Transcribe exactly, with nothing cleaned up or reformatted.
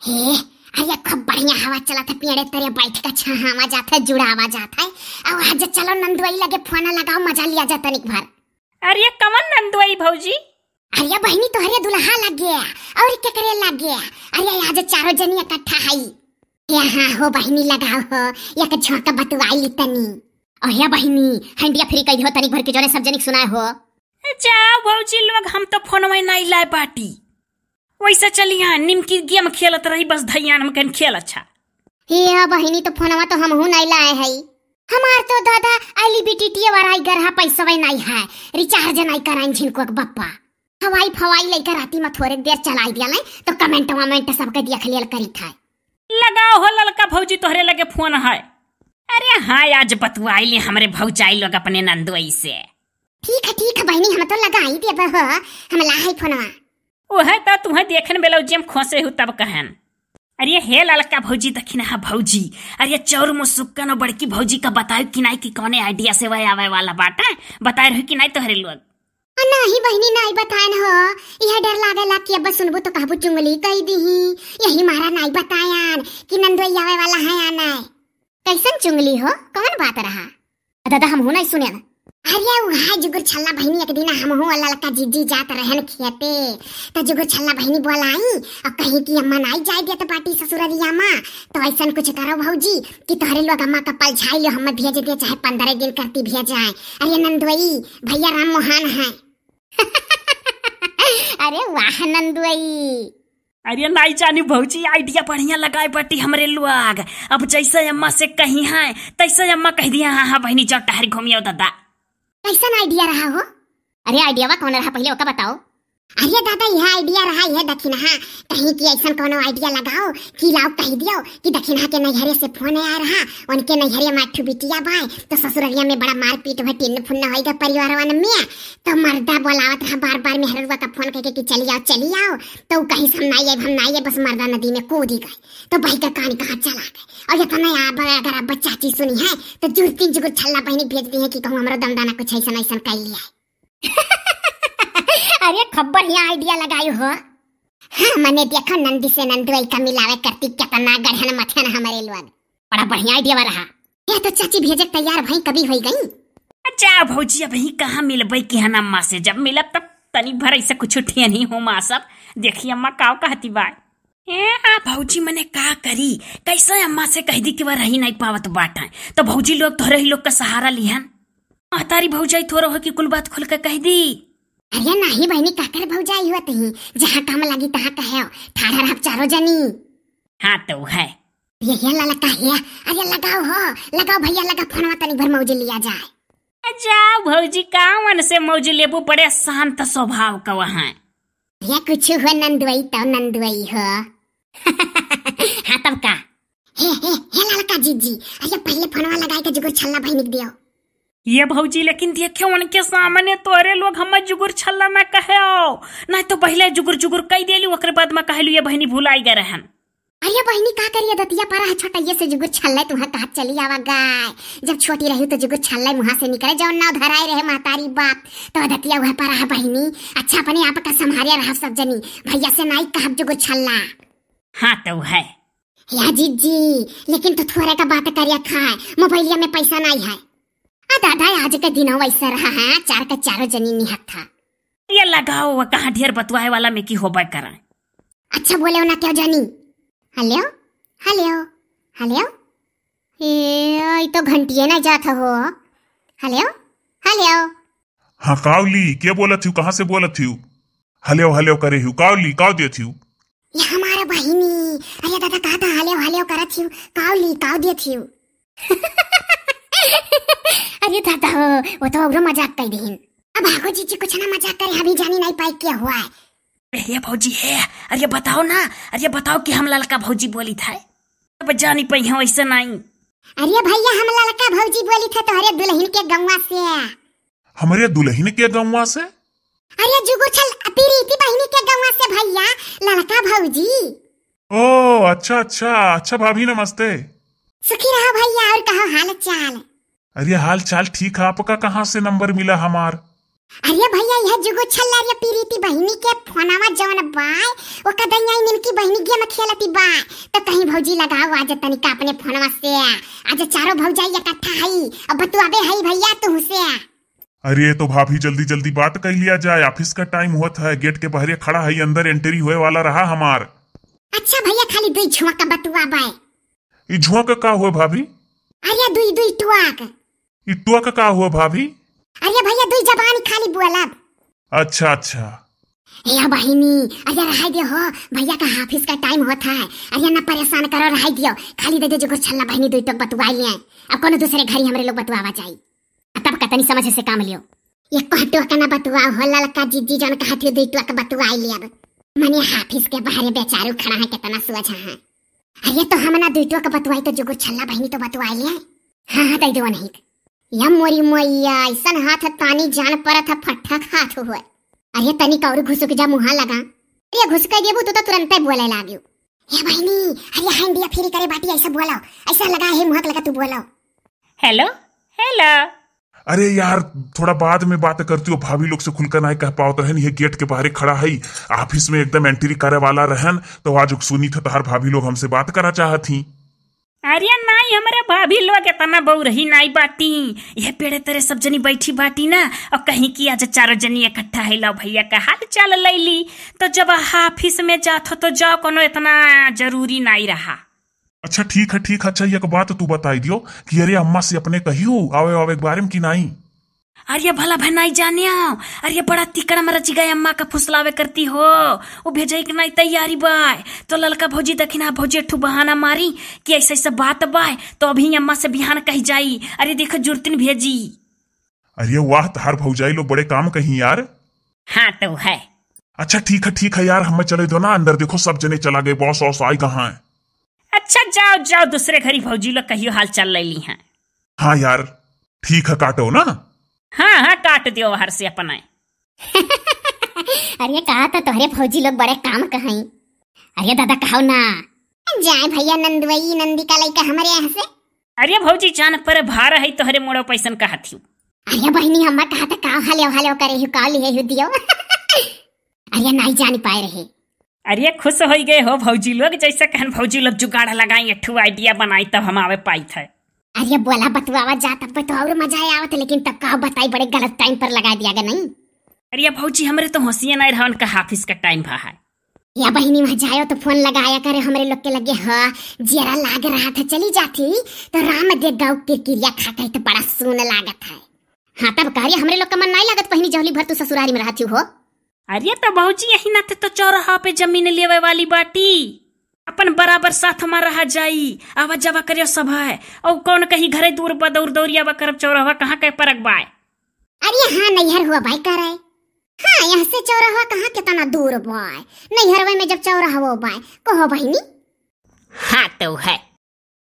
हे, अरे खूब बढ़िया हवा चलत है, पेड़े तरे बैठ के छहावा जात है, जुड़ावा जात है। अउ आज चलो नंदुई लगे फोन लगाओ, मजा लिया जा तनिक भर। अरे कवन नंदुई भौजी? अरे बहिनी तोहरे दुल्हा लगे, अउर केकरे लगे? अरे आज चारों जनी इकट्ठा हई। ए हाँ हो बहिनी लगाओ हो, एक झोंका बतुआई ली तनी। अहे बहिनी, हंडिया फ्री कई हो तनिक भर के जोरे सब जनिक सुनाए हो। जाओ भौजी लोग, हम तो फोनवे नाई लाए बाटी। वैसे चलिया निमकी गेम खेलत रही, बस धैयान में कन खेल अच्छा। हे बहिनी, तो फोनवा तो हमहू नाई लाए हई। हमार तो दादा एलईबीटीटीए वाला आई गरहा पैसवे नाई है, रिचार्ज नाई कराइन झिनको के बप्पा। हवाई फवाई लइका राती में थोड़े देर चलाई दिया नहीं तो कमेंट वमेंट सबके देख लियल करी था। लगाओ हो ललका भौजी, तोहरे लगे फोन है। अरे हाँ, आज बतुआई ले हमरे भौजाई लोग अपने नंदोई से। ठीक है, ठीक है बहिनी, हम तो लगाई देब हो, हम ला है फोनवा। ओहे तो तुहें देखन ब्लाउजियम खोसे हूँ तब कहन। अरे हे ललका भौजी, दखिनहा भौजी, अरे चौर मुसुक्कन और बड़की भौजी का बतायो कि नाई कि कौने आइडिया से वह आवे वाला बाटा, बताए रहो कि नाई तोहरे लोग? आ, नाही बहिनी, नाही बतायन हो। यह डर लागेला कि अब सुनबू तो कहबू चुंगली कई दीही। यही मारा नाही बतायन कि नंदोई आवे वाला है या नाही। कैसन चुंगली हो, कौन बात रहा? दादा, हमहू नाही सुने ना। अरे, उहाँ जुगुर छल्ला बहिनी एक दिन हमहू और ललका जीजी जात रहन खेते, तो जुगुर छल्ला बहिनी बोलाई और कही कि अम्मा नाही जाए देत बाटी ससुररिया मा, तो ऐसन कुछ करो भौजी कि तोहरे लोग अम्मा का पलझाई लो, हम भेज दे चाहे पंद्रह दिन करती भेज आए। अरे नंदोई, भैया राम मोहन है। अरे वाह नंदुई। अरे नाई जानी भौजी, आइडिया बढ़िया लगाए बाटी हमरे लोग। अब जैसे अम्मा से कही है तैसे अम्मा कह दिया, हाँ हाँ बहिनी जाओ टहरी घूमियो दादा। कैसन आइडिया रहा हो? अरे आइडिया वा कौन रहा पहले ओका बताओ। अरे दादा, यह आइडिया रहा, यह दखिनहा कहीं कि ऐसन कोनो आइडिया लगाओ कि लाओ कह दियो कि दखिनहा के नैहरे से फोन आया रहा, उनके नैहरे में एक ठो बिटिया बाय, तो ससुररिया में बड़ा मारपीट भटिन फुन्ना होइगा परिवारवन में, तो मर्दा बोलावत रहा बार बार मेहररुआ का फोन करके कि चली आओ, चली आओ, तो उ कहीं हम नाई आइब, हम नाई आइब, बस मर्दा नदी में कूदी गए, तो बही का कान कहाँ चला गए। और इतना अब अगर अब चाची सुनी है तो जुरतीन जुगुर छल्ला बहिनी भेज दी है कि कहूँ हमरो दमदाना कुछ ऐसन ऐसन कर लिया है। अरे खूब बढ़िया आइडिया लगाई हो। हाँ, मने देखो नंदी से नंदुई का मिलावे करती कितना गढ़न मथन हमरे लोग। बड़ा बढ़िया आइडिया रहा। ये तो चाची भेजे तैयार भई कभी होई गई। अच्छा भौजी, अब ही कहाँ मिलबे कि हन अम्मा से, जब मिलब तब तनी भर ऐसे कुछ ठियन ही हो माँ सब। देखी अम्मा काव कहती बाय। ए आ भौजी मने का करी, कैसे अम्मा से कह दी कि वह रही नहीं पावत बाटा, तो भौजी लोग तोहरे ही लोग का सहारा लिहन। महतारी भौजाई थोरो हो कि कुल बात खुल के कह दी। अरे नाही बहिनी, काकर भौजाई हुआ तही, जहाँ काम लगी तहाँ कहे, ठाढ़ा रहब चारो जनी। हाँ तो है। ये, ये ललका है, अरे लगाओ हो, लगाओ भैया, लगा फोनवा तनी भर मौज लिया जाए। जाओ भौजी, कावन से मौज लेबू, बड़े शांत स्वभाव का वहाँ। ये कुछ हो नंदुई तो नंदुई हो। हाँ तब का? हे, हे, हे ललका जीजी, अरे पहले फोनवा लगाई के जुगुर छल्ला बहिनी के दियो। ये भौजी, लेकिन देखे उनके सामने तोरे लोग हमें जुगुर छल्ला ना कहे हो, नहीं तो पहले जुगुर जुगुर कह देली, ओकरे बाद में कहलू ये बहिनी भुलाई गए रहन। अरे बहिनी का करिए दतिया परा है छोटैये से जुगुर छल्ला तुहा कहा चली आवा गाय। जब छोटी रही तो जुगुर छल्ला मुहा से निकले जौन नाव धराए रहे महतारी बाप, तो दतिया वह परा है बहिनी। अच्छा अपने आप का संभारिया रहा सब जनी, भैया से नाई कहब जुगुर छल्ला। हाँ तो है। या जीजी, लेकिन तू थोड़े का बात करिया खाए, मोबाइलिया में पैसा नाई है। आ दादा, आज के दिन वैसे रहा है, चार के चारों जनी निहत्था। ये लगाओ, वो कहाँ ढेर बतुआए वाला में की होबे करा। अच्छा बोले ना क्यों जानी। Hello, hello, hello. ए, ई तो घंटिये ना जात हो। Hello, hello. हाँ, कावली, के बोलत हिउ? कहाँ से बोलत हिउ? हलेव, हलेव करे हिउ। कावली, काव देत हिउ? ये हमारा बहिनी। अरे दादा, कहा था हलेव, हलेव करत हिउ। कावली, काव देत हिउ? अरे दादा हो, वो तो औरो मजाक कर दीन। अब आगो जीजी कुछ ना मजाक करे, अभी जानी नहीं पाई क्या हुआ है। ए, हे भौजी, हे, अरे बताओ ना, अरे बताओ कि हम ललका भौजी बोली था। अब जानी पई हो ऐसे नहीं। अरे भैया, हम ललका भौजी बोली थे तोहरे दुल्हन के गौवा से। हमरे दुल्हन के गौवा से? अरे जुगुर छल प्रीति बहिनी के गौवा से भैया, ललका भौजी। ओ, अच्छा, अच्छा, अच्छा भाभी नमस्ते। सुखी रहो भैया, और कहो हाल चाल? अरे हाल चाल ठीक है, आपका कहाँ से नंबर मिला हमार? अरे भैया, यह जुगु छल्ला रे पीरिति बहिनी के फोनवा जौन बाय, ओका दइया निमकी बहिनी game खेलती बाय। तो कहीं भौजी लगाओ आज तनिका अपने फोनवा से, आज चारों भौजाई इकट्ठा हई, अब बतुआबे हई भैया तुहसे। अरे तो भाभी, जल्दी जल्दी बात कर लिया जाए, office का time होत है, gate के बहरे खड़ा है, अंदर entry होए वाला रहा हमार। अच्छा भैया, खाली दुई झुआ का बतुआबे। ई झुआ का का हुआ भाभी? अरे दुई दुई टुआ का। ई टुआ का का हुआ भाभी? अरे भैया, दुई जबान खाली बोलब। अच्छा अच्छा। ए बहिनी, अरे रहाई दियो हो, भैया का office का time होत है। अरे ना परेशान करो, रहाई दियो, खाली दे दे जुगु छल्ला बहिनी दुई टोक बतुआई लिए, अब कोनो दूसरे घरी हमरे लोग बतुआवा जाई। आ तब कतनी समझ से काम लियो। एको टोक ना बतुआ हो ललका जीजी, जौन कहत हो दुई टोक बतुआई लियब। मने office के बहरे बेचारू खड़ा है, कितना सोझा है। अरे तो हम ना दुई टोक बतुआई तो जुगु छल्ला बहिनी तो बतुआई लिए। हाँ हाँ, दई देवा नहीं। या मोरी मैया, ऐसन हाथ तानी जान परत है फट्ठक हाथ होए। अरे तनिक और घुसुक जा मुहा लगा। अरे घुसुक देबू तू तो तुरंते बोले लाग्यो। ए बहिनी, अरे hands free करे बाटी, ऐसा बोलो, ऐसा लगा है मुहक लगा तू बोलो। Hello, hello। अरे यार, थोड़ा बाद में बात करती हो, भाभी लोग से खुलकर नाई कह पावत रहन, ये gate के बहरे खड़ा है, office में एकदम entry करे वाला रहन, तो आज सुनी था तहार भाभी लोग हमसे बात करा चाहत ही। अरे नाई, हमरे भाभी लोग इतना बउरही नाई बाटी, ये पेड़े तरे सब जनी बैठी बाटी ना, और कहीं कि आज चारों जनी इकट्ठा है, लाओ भैया का हाल चाल लैली, तो जब office में जात हो तो जाओ, कोनो इतना जरूरी नाई रहा। अच्छा ठीक है, ठीक है। अच्छा एक बात तू बताई दियो कि अरे अम्मा से अपने कहियो आवे आवे के बारे में कि नाई? अरे भला भनाई जाने आओ, अरे बड़ा तिकड़ा में रच गए अम्मा का फुसलावे करती हो, वो भेजे के नाई तैयारी बाय, तो ललका भौजी दखिना भौजी ठू बहाना मारी कि ऐसे ऐसे बात बाय, तो अभी अम्मा से बिहान कही जाई, अरे देखो जुर्तिन भेजी। अरे वाह, तहार भौजाई लोग बड़े काम कहीं यार। हाँ तो है। अच्छा ठीक है, ठीक है यार, हमें चले दो ना अंदर, देखो सब जने चला गए, boss वॉस आई कहाँ है? अच्छा जाओ जाओ, दूसरे घरी भौजी लोग कहियो हाल चाल ले ली हैं। हाँ यार, ठीक है, काटो ना। हाँ हाँ, काट दियो बाहर से अपना। अरे कहा था तोहरे भौजी लोग बड़े काम कहाई। अरे दादा कहो ना। जाए भैया नंदवई नंदी का लइका हमरे यहाँ से। अरे भौजी जान पर भार है तोहरे मोड़ो पैसन कहा थी। अरे बहिनी हम्मा कहा था का हाले हाले करे हु का लिए हु दियो। अरे नाई जानी पाए रहे। अरे खुश हो गए हो भौजी लोग, जैसे कहन भौजी लोग जुगाड़ लगाई, एक ठू idea बनाई तब हम आवे पाई थे। अरे बोला बतुआवा जा तब तो और मजा आवत, लेकिन तब का बताई बड़े गलत time पर लगा दिया गया नहीं। अरे भौजी हमरे तो होशिये नहीं रहन का office का time भा है। या बहिनी वहाँ जायो तो फोन लगाया करे हमरे लोग के लगे ह, जियरा लाग रहा था चली जाती तो राम दे गौ के किरिया खा के तो बड़ा सून लागत है। हाँ तब का रे हमरे लोग का मन नहीं लागत पहिनी जौली भर तू ससुरारी में रहती हो। अरे तो भौजी यही नाते तो चौराहा पे जमीन लेवे वाली बाटी, अपन बराबर साथ में रहा जाई, आवा जावा करियो सब है। और कौन कहीं घरे दूर बा दौड़ दौड़िया बा करब चौराहा कहाँ के परक बाय। अरे हाँ नैहर हुआ बाय करे। हाँ यहाँ से चौराहा कहाँ कितना दूर बाय, नैहरवे में जब चौराहा बाय कहो बहिनी। हाँ तो है।